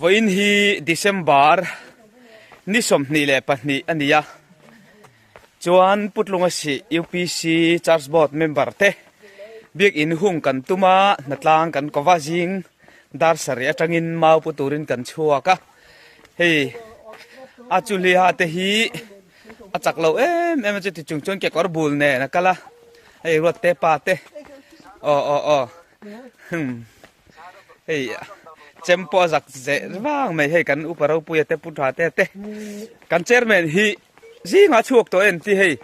Vawiin hi December ni 22 a ni a, chuan Putlunga Sih UPC Church Board member te biakin hung kan tum a, hnatlang kan ko va zing dar sarih atangin mau pu turin kan chhuak a, hei a chuhliha te hi a chak lo em em a chuti chung chuan kekawr bul nen a kal a, hei ruatte pa te aw aw aw hmm. Hei chem pawh a zak zeh vang mai hei kan upa ropuia te pu tha te te kan chairman hi zingah chhuak tawh en ti hei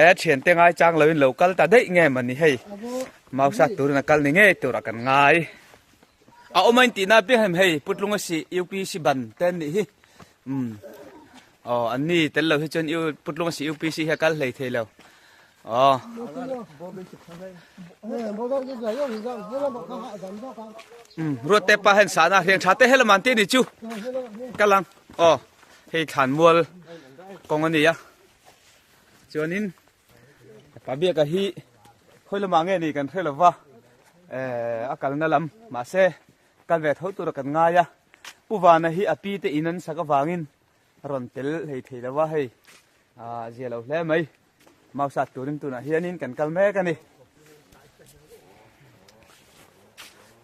e thian te ngai chang loin lo kal ta daih nge mani hei mausa turin a kal ni ngei turah kan ngai a awm a in tihna piang hem hei putlunga si UPC ban te an nih hi um aw an ni tel lo hi chuan putlunga si UPC hi a kal hlei thei lo Aw. Um, ruat te pa hen sana riang tha te helam an ti ni chu. Kalang. Aw. Hei thlan mual kong ani a. Chuanin pa biaka hi khoi lama nge ni kan hre lova. Eh a kalna lam mahse kal ve tho tura kan ngai a. Pu Vana hi a pi te in an sak avangin rawn tel hlei thei lova hei a zia lo hle mai. Mausat turin tunah hianin kan kal mek a ni.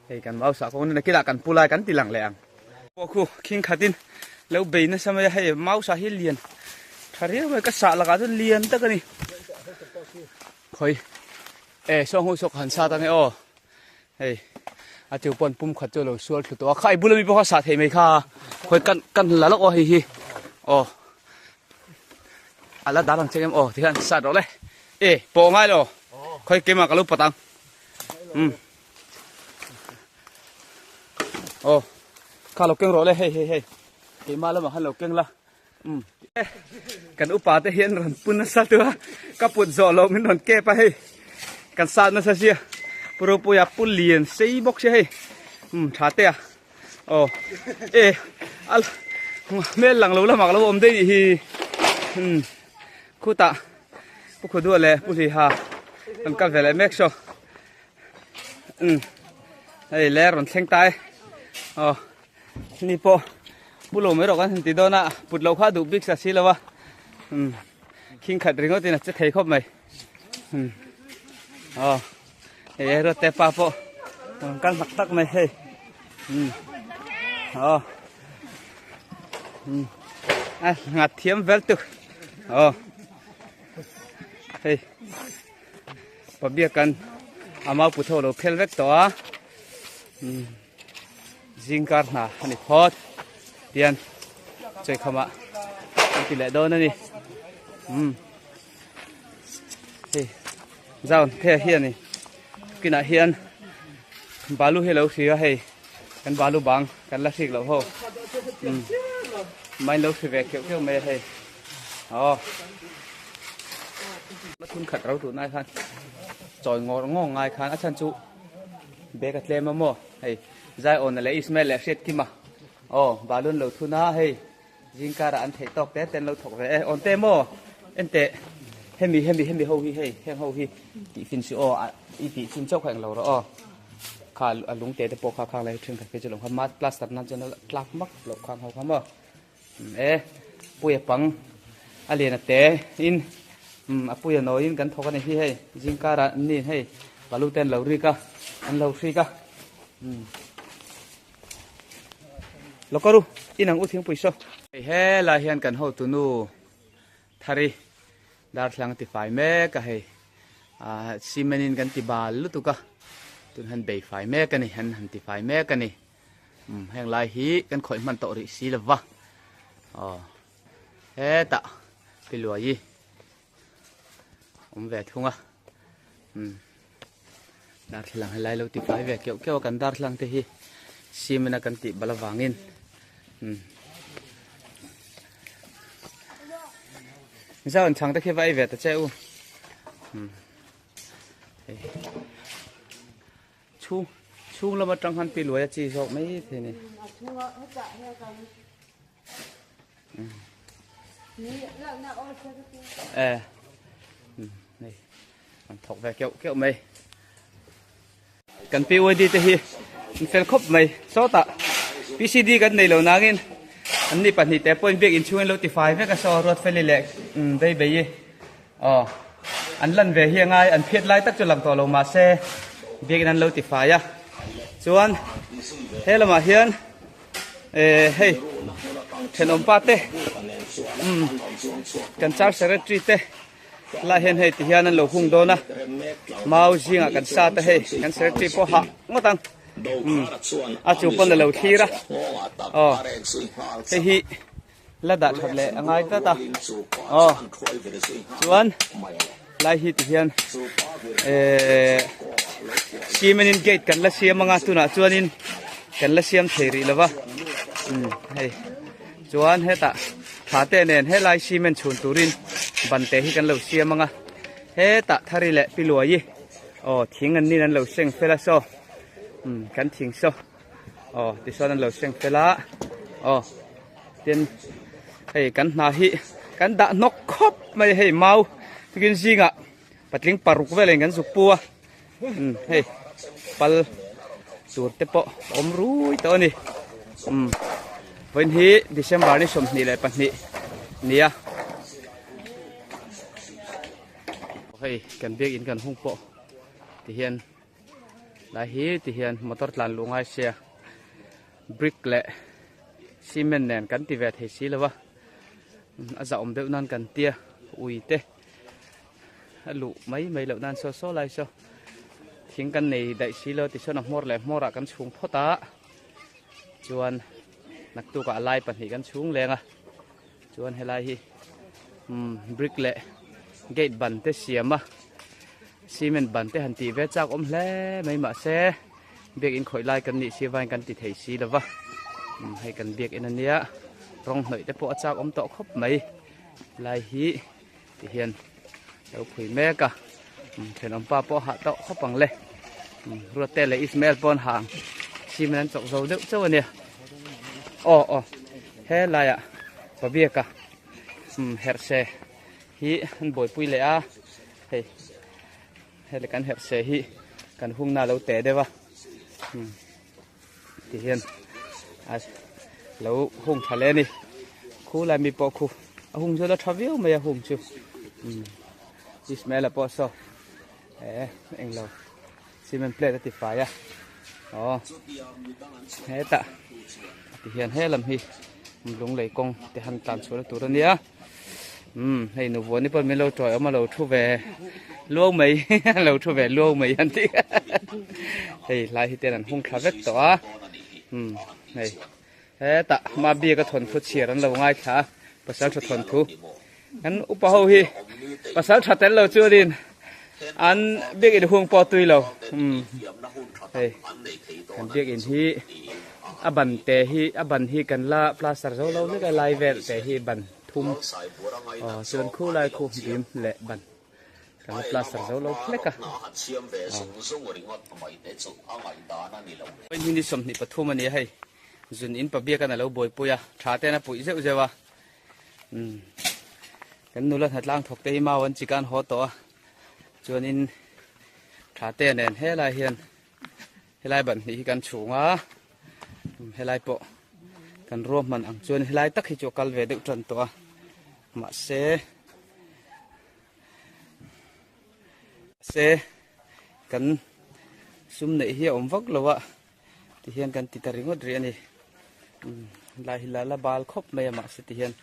Hei kan mausa kawng nena kilah kan pu lai kan ti lang leh ang. Pawh khu khing khatin lo bei nasa mai a hei mausa hi lian tha riau mai ka sah lakah chuan lian tak a ni. Khawi e saw hmu saw ka han sat ange aw. Hei a chu pawn pum khat chu a lo sual thlu tawh a khai bula mi pawh kha sah thei mai kha khawi kan kan la lawk aw hei hi aw a la dar ang che em aw tikhan sat rawh le e pawh ngai lo khawi keimah ka lo pat ang um aw kha lo keng rawh le hei hei hei keimah lamah khan lo keng la um kan upa te hian rawn pun nasa tu a ka put zawh lo min rawn kep a hei kan sat nasa sia pu ropuia pu lian sei bawk sia hei um tha te a aw e al hmel lang lo lamah ka lo awm daih nih hi um khutah pu khuduah leh pu hliha kan kal ve leh mek saw um hei le rawn thleng ta e aw. Ni pawh pu lo mai rawh kan han ti dawn a, put loh kha duh bik sa si lo a, umm khing khat ringawt in a che thei khawp mai, umm aw hei e ruat te pa pawh rawn kal hmak tak mai hei, umm aw umm a nghat thiam vel tuk aw hei pa biakan a mau put ho lo phel vek tawh a, umm. Zingkar hna a ni phawt tian chawikhamah an ti leh dawn a ni umm hei zawn the hian in kinah hian balu hi a lo hri a hei kan balu bang kan la hrik loh ho umm mai lo hri ve keuh keuh mai a hei aw thun khat ro tun ai khan chawi ngawr ngawng ngai khan a chhan chu. Bag a tlem a maw hei Zaiawna leh Ismael leh Hriatkima aw balun lo thun a hei zingkarah an theih tawk te te an lo thawk ve e awn te maw enteh hemi hemi hemi ho hi hei heng ho hi tih fin si aw i tih chin chauh kha englo rawh aw kha a lung te te pawh kha khang lai thenkhat phei chu lo kha mat plaster nan chuan a tlak mak loh khang ho kha maw. E puia pang a lian a te in a puia nawi in kan thawk a ni hi hei zingkar ah an ni hei balu te an lo rik a an lo hrik a lo kar u inang u thingpui saw. Hei helai hian kan hotu nu thari darthlang ti fai mek a hei ah cement in kan ti bal lutuk a tun han bei fai mek a ni an han ti fai mek a ni. Umm heng lai hi kan khawih hman tawh rih si lova aw hetah piluai hi awm ve thung a umm darthlalang helai lo ti fai ve keuh keuh a kan darthlalang te hi cement a kan tih bal avangin umm zau an chhang te khi va ei ve ta che u umm hei. Chhung chhung lam atang khan pi luai a chi zawk mai thei ni. E nei an thawk ve keuh keuh mai. Kan PYD te hi an fel khawp mai sawtah. PCD kan nei lo nangin an ni pahnihte pawhin biakinn chhungin lo tifai vek a saw Ruatfeli leh Beibei-i. Aw, an lan ve hi a ngai, an phiat lai tak chu lang tawh lo mahse biakinn an lo tifai a. Chuan he lamah hian eh hei thenawm pa te umm kan church secretary te lai hian hei ti hian an lo hung dawn a, mau zingah kan sa te hei kan secretary pawh hah ngawt ang umm a chu pawn a lo thlir a aw hei hi. La dah that leh a ngai tlat a aw chuan lai hi ti hian ehh cement in gate kan la siam anga tunah chuanin kan la siam thei rih lova umm hei chuan hetah tha te nen helai cement chhun turin ban te hi kan lo siam anga hetah thari leh piluai aw thing an nin an lo seng fel a saw umm kan thing saw. Aw tichuan an lo seng fel a aw tin hei kan hna hi kan dah hnawk khawp mai a hei mau tukin zingah patling paruk velin kan zuk pu a umm hei pal tur te pawh a awm rui tawh a ni umm vawiin hi December ni 22 nia hei kan biakin kan hung pawh tihian. Lai hi ti hian motor tlan luh ngai sia brick leh cement nen kan ti ve thei si lo va a zah awm deuh nan kan tia ui te a luh mai mai loh nan saw saw lai saw thing kan nei daih si lo tichuan a hmawr leh hmawrah kan chhung phawt a chuan naktukah a lai pahnih kan chhung leng a chuan helai hi umm brick leh gate ban te siam a cement ban te han tih ve chak awm hle mai mahse biakin khawih lai kan nih si vain kan ti thei si lova umm hei kan biakin ania rawng hnawih te pawh a chak awm tawh khawp mai lai hi ti hian lo phui mek a umm thenawm pa pawh hah tawh khawp ang le umm Ruatte leh Ismael pawh an hah ang cement an chawk zo deuh chauh ania aw aw he laiah Pabiaka umm herhse hi an buaipui leh a hei hei kan herhse hi kan hungna a lo teh deuh a umm ti hian a lo hung tha leh a ni khu lai mi pawh khu a hung chu la tha viau mai a hung chu umm Ismael-a pawh saw eh englo cement plate a ti fai a aw hetah ti hian he lam hi lunglei kawng te han tlan chhuah na tur a nia umm hei nu vuani pawh min lo tawi awm a lo thu ve luau mai a lo thu ve luau mai an tih hei hlai hi ten an hung thla vek tawh a umm hei hetah hma biak a thawnthu chhiar an lo ngaithla a pasal tha thawnthu Kan upa ho hi pasal tha tel lo chuanin an biakin hung pawh tui lo. Umm hei kan biakin hi a ban te hi a ban hi kan la plaster zo lo vek a lai vel te hi ban thum aw chuan khu lai khu bim leh ban kan la plaster zo lo hlek a. Aw hi ni 23 a ni a hei zun in pa biakan a lo buaipui a tha ten a puih zeuh zeuh a. Umm kan nula hnatlang thawk te hi mau an chikan haw tawh a chuanin tha te nen helai hian helai ban hnih hi kan chhung a helai pawh kan ruahman ang chuan helai tak hi chu a kal ve deuh tan tawh a mahse se kan sum neih hi a awm vak lo a. Ti hian kan ti ta ringawt rih a ni. Umm lai hi la la bal khawp mai a mahse ti hian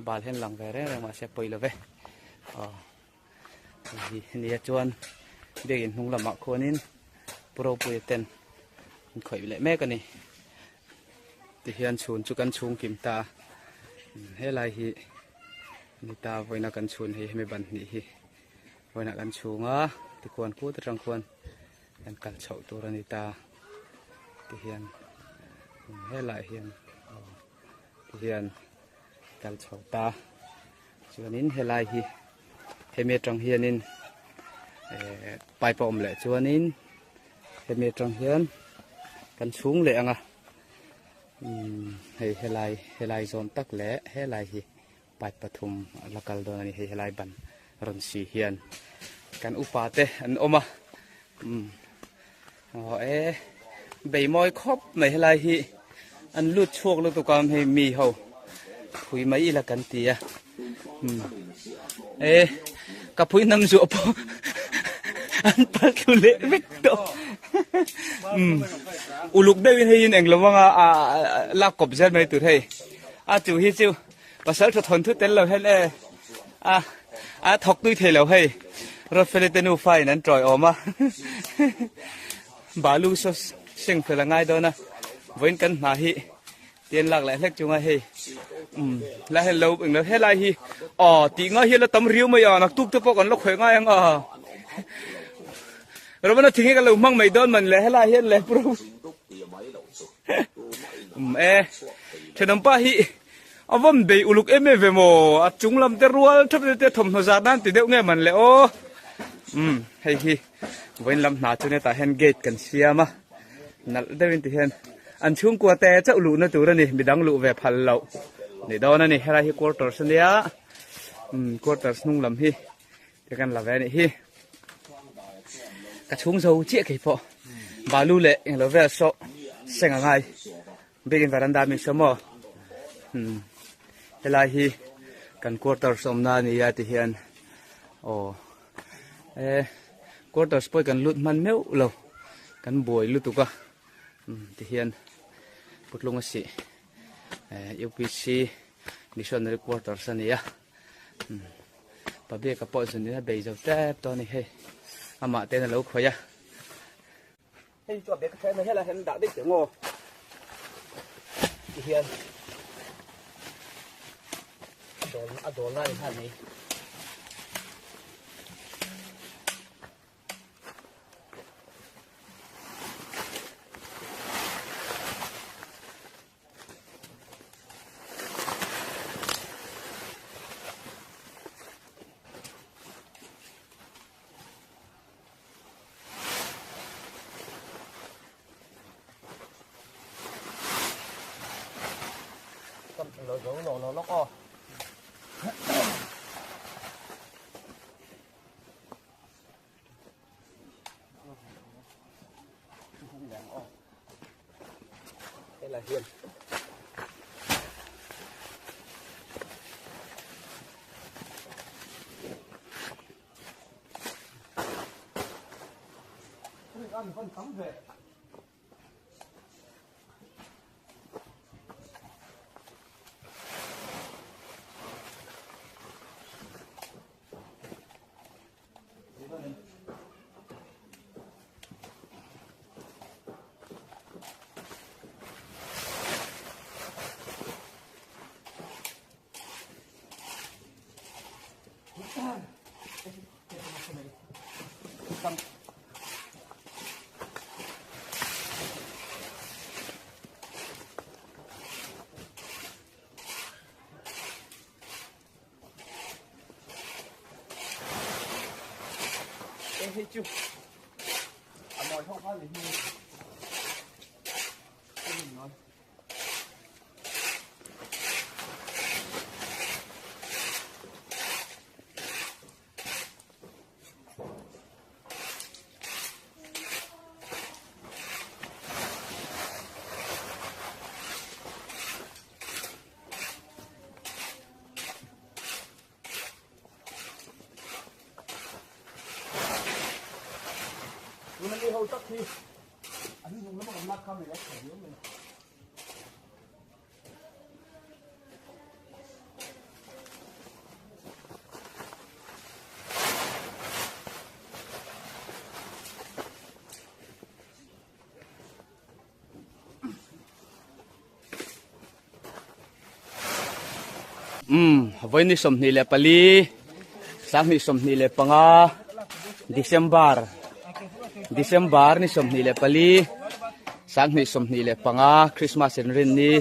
bal hian lang ve reng reng mahse pawi lo ve. Aw hei hi nia chuan biakin hnung lamah khuanin Pu Ropuia ten an khawih leh mek a ni. Ti hian chhun chu kan chhung kim ta a. Helai hi ni ta vawiina kan chhun hei hemi ban hnih hi vawiina kan chhung a tikhuan kut atang khuan. Kan kal chhoh tur a ni ta ti hian helaiah hian ti hian kal chho ta chuanin helai hi hemi atang hianin eh pipe a awm leh chuanin hemi atang hian kan chhung leh ang a umm hei helai helai zawn tak leh helai hi. Pipe pathum a la kal dawn a ni hei helai ban rawn si hian kan upa te an awm a umm aw e bei mawi khawp mai helai hi An lut chhuak lutuk a hei mi ho phui mai ila kan ti a umm e ka phui hnam zuah pawh an pal thlu leh vek tawh umm uluk deuhin hei in englo anga ah lak kawp zel mai tur hei a chu hi chu pasal tha thawn thut tel lo hian e a a thawk tui thei lo hei Ruatfeli te nufa in an tawi awm a Balu saw seng fel a ngai dawn a, vawiin kan hna hi tian lak leh hlek chunga hei umm lai hian lo englo helai hi aw tih ngai hi a la tam riau mai a naktuk te pawh kan la khawih ngai ang a Ravana thing hi ka lo hmang mai dawn man le helai hian le puro umm e thenawmpa hi a vawn bei uluk em em ve maw a chung lam te rual thap te thawmhnaw zar nan ti deuh nge man le aw umm hei hi. Vawiin lam hna chu hetah hian gate kan siam a, nalh deuhin ti hian an chhungkua te chauh luhna tur a ni, midang luh ve phal loh ni dawn a ni, helai hi quarters a nia, umm quarters hnung lam hi te kan la ve a nih hi, ka chhung zo chiah kei pawh balu leh englo vel saw seng a ngai biakin varanda mi saw maw umm helai hi kan quarters awmna a ni a ti hian aw. E quarters pawh kan lut hman meuh lo kan buai lutuk a ti hian putlung a sih UPC missionary quarters a ni a pabiaka pawh zun in a bei zo tep tawh a ni hei amah ten a lo khawih a. Hei chu a bag a thleng mai helai hian dah daih teh maw ti hian a dawl a dawl lai khan mai. Đây là hiền. Hei chu a mawi ho kha ni hi. Tuna mi ho tak hi an hnung lama kan lak kha mai a tha viau mai. Umm vawi ni 24 2025 December December ni 24 2025 Christmas in rin ni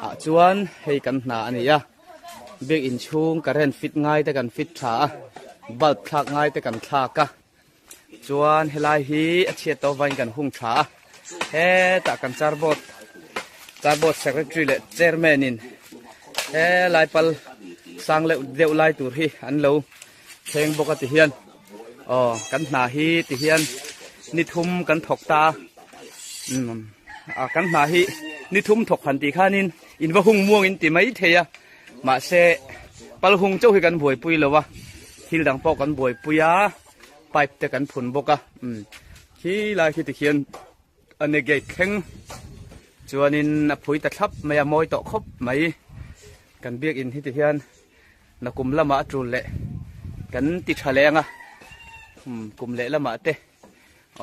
ah chuan hei kan hna a ni a biak in chhung current fit ngai te kan fit tha a bulb thlak ngai te kan thlak a Chuan helai hi a chhiat tawh avangin kan hung tha a, hetah kan charboard charboard secretary leh chairman in helai pal sang leuh deuh lai tur hi an lo thleng bawk a ti hian aw kan hna hi ti hian ni thum kan thawk ta a umm kan hna hi. Ni thum thawk han tih khanin in va hung muang in ti mai thei a, mahse pal hung chauh hi kan buaipui lo a, thil dang pawh kan buaipui a, pipe te kan phun bawk a, umm khi lai khi tikhian a ni gate thleng chuanin a phui ta thlap mai a, mawi tawh khawp mai. Kan biakin hi tihian nakum lamah a tul leh kan ti tha leh ang a, umm kum leh lamah te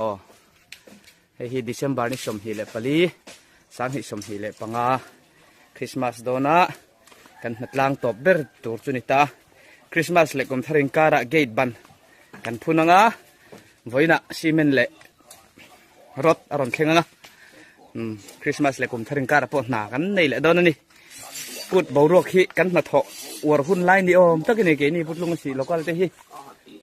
aw. Hei hi December ni 24, 2025 Christmas dawna kan hnatlang tawp ber tur chu ni ta. Christmas leh kum thar inkarah gate ban kan phun anga vawiinah cement leh rod a rawn thleng anga umm Christmas leh kum thar inkarah pawh hna kan nei leh dawn a ni. Kut boruak hi kan hnathawh uar hun lai ni awm tak a ni keini Putlunga sih local te hi.